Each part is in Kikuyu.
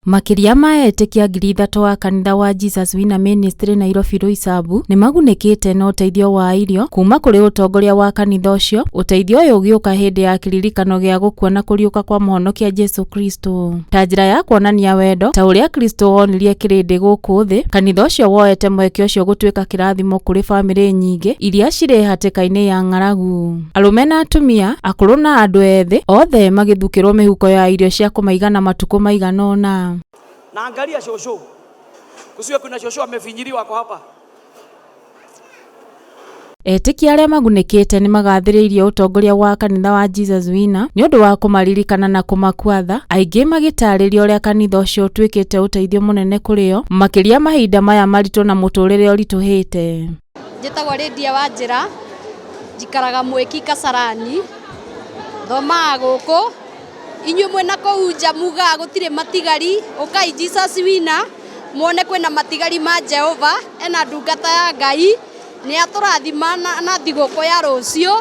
Makĩria ma etĩkia 3,000 a kanitha wa Jesus Winner Ministry Nairobi Roysambu nĩmagunĩkĩte na ũteithio wa irio kuma kũrĩ ũtongoria wa kanitha ũcio, ũteithio ũyũ ũgĩũka hĩndĩ ya kĩririkano gĩa gũkua na kũriũka kwa mũhonokia Jesu Kristo. Ta njĩra ya kuonania wendo ta ũrĩa Kristo onirie kĩrĩndĩ gũkũ thĩ, kanitha ũcio woete mweke ũcio gũtuĩka kĩrathimo kũrĩ bamĩrĩ nyingĩ iria cirĩ hatĩka-inĩ ya ng'aragu. Arũme na atumia, akũrũ na andũ ethĩ, othe magĩthukĩrwo mĩhuko ya irio cia kũmaigana matukũ maigana ũna. Na angalia shosho. Kusiwe kuna shosho amefinyiliwa kwa hapa. Etĩkia arĩa magunĩkĩte nĩ magathĩrĩirie ũtongoria wa kanitha wa Jesus Winner nĩ ũndũ wa kũmaririkana na kũmakua tha, aingĩ magĩtarĩria ũrĩa kanitha ũcio ũtuĩkĩte ũteithio mũnene kũrĩ o, makĩria mahinda maya maritũ na mũtũrĩre ũritũhĩte. Njĩtagwo Lydia Wanjĩra, njikaraga Mwĩki Kasarani, thomaga gũkũ, inyuĩ mwĩna kũu nja mugaga gũtirĩ matigari, ũkai Jesus Winner, muone kwĩna matigari ma Jehova, ena ndungata ya Ngai, nĩ atũrathima na thigũkũ ya rũciũ,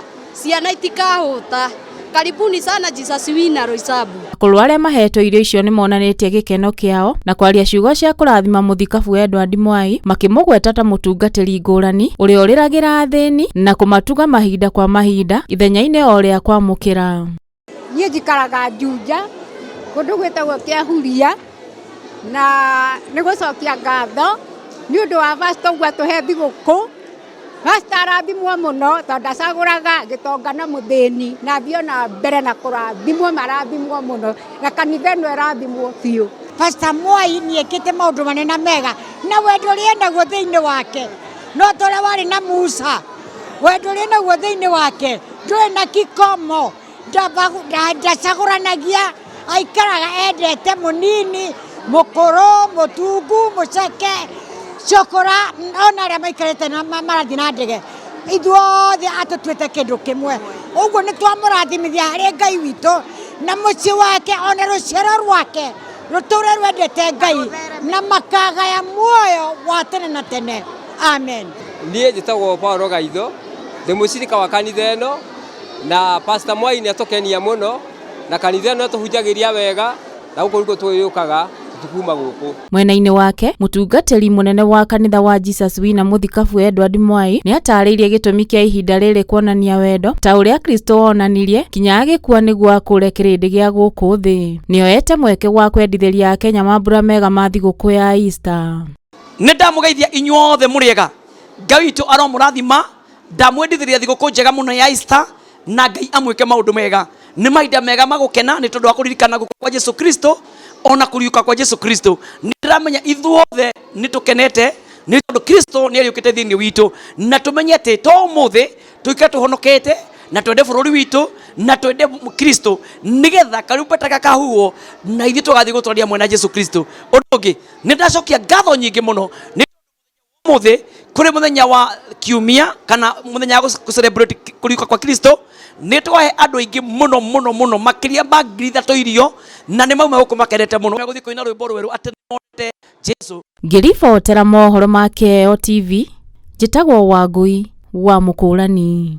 ciana itikahũta. Karibuni sana Jesus Winner Roysambu. Akũrũ arĩa mahetwo irio icio nĩ monanĩtie gĩkeno kĩao na kwaria ciugo cia kũrathima mũthikabu Edward Mwai makĩmũgweta ta mũtungatĩri ngũrani ũrĩa ũrĩragĩra athĩni na kũmatuga mahinda kwa mahinda ithenya-inĩ o rĩa kwamũkĩra. Niĩ njikaraga Juja kũndũ gwĩtagwo Kĩahuria na nĩ gũcokia ngatho nĩ ũndũ wa pastor ũguo atũhe thigũkũ. Pastor arathimwo mũno tondũ ndacagũraga gĩtonga na mũthĩni na athiĩ ona mbere na kũrathimwo marathimwo mũno na kanitha ĩno ĩrathimwo biũ. Pastor Mwai nĩ ekĩte maũndũ manene mega na wendo ũrĩa enaguo thĩinĩ wake no ta ũrĩa warĩ na Musa, wendo ũrĩa enaguo thĩinĩ wake ndũrĩ na kikomo. Ndacagũranagia, aikaraga endete mũnini, mũkũrũ, mũtungu, mũceke, cũkũra, ona arĩa maikarĩte na marathiĩ na ndege, ithuothe atũtuĩte kĩndũ kĩmwe. Ũguo nĩ twamũrathimithia harĩ Ngai witũ na mũciĩ wake ona rũciaro rwake rũtũre rwendete Ngai na makagaya muoyo wa tene na tene. Amen. Niĩ njĩtagwo Paul Gaitho, ndĩ mũcirika wa kanitha ĩno. Na Pastor Mwai nĩ atũkenia mũno na kanitha ĩno ĩtũhunjagĩria wega na gũkũ nĩkuo tũgĩũkaga tũtikuma gũkũ. Mwena-inĩ wake, mũtungatĩri mũnene wa kanitha wa Jesus Winner Mũthikabu Edward Mwai nĩ atarĩirie gĩtũmi kĩa ihinda rĩrĩ kuonania wendo ta ũrĩa Kristo onanirie kinya agĩkua nĩguo akũre kĩrĩndĩ gĩa gũkũ thĩ. Nĩoete mweke wa kwendithĩria Akenya mambura mega ma thigũkũ ya Easter. Nĩ ndamũgeithia inyuothe mũrĩ ega. Ngai witũ aromũrathima. Ndamwendithĩria thigũkũ njega mũno ya Easter na Ngai amwĩke maũndũ mega. Nĩ mahinda mega ma gũkena nĩ tondũ wa kũririkana gũkua kwa Jesu Kristo ona kũriũka kwa Jesu Kristo. Nĩ ndĩramenya ithuothe nĩ tũkenete nĩ tondũ Kristo nĩ ariũkĩte thĩinĩ witũ, na tũmenye atĩ to ũmũthĩ tũikare tũhonokete na twende bũrũri witũ na twende Kristo nĩgetha karumbeta gakahuhwo na ithuĩ tũgathiĩ gũtũrania mwena Jesu Kristo. Ũndũ ũngĩ nĩ ndacokia ngatho nyingĩ mũno nĩ Ũmũthĩ kũrĩ mũthenya wa kiumia kana mũthenya wa gũ celebrate kũriũka kwa Kristo, nĩ twahe andũ aingĩ mũno mũno mũno makĩria ma 3,000 irio na nĩ mauma gũkũ makenete mũno. Megũthiĩ kũina rwĩmbo rwerũ atĩ nĩmonete Jesu. Ngĩribotera mohoro ma Kĩheo TV, njĩtagwo Wangũi wa Mũkũrani.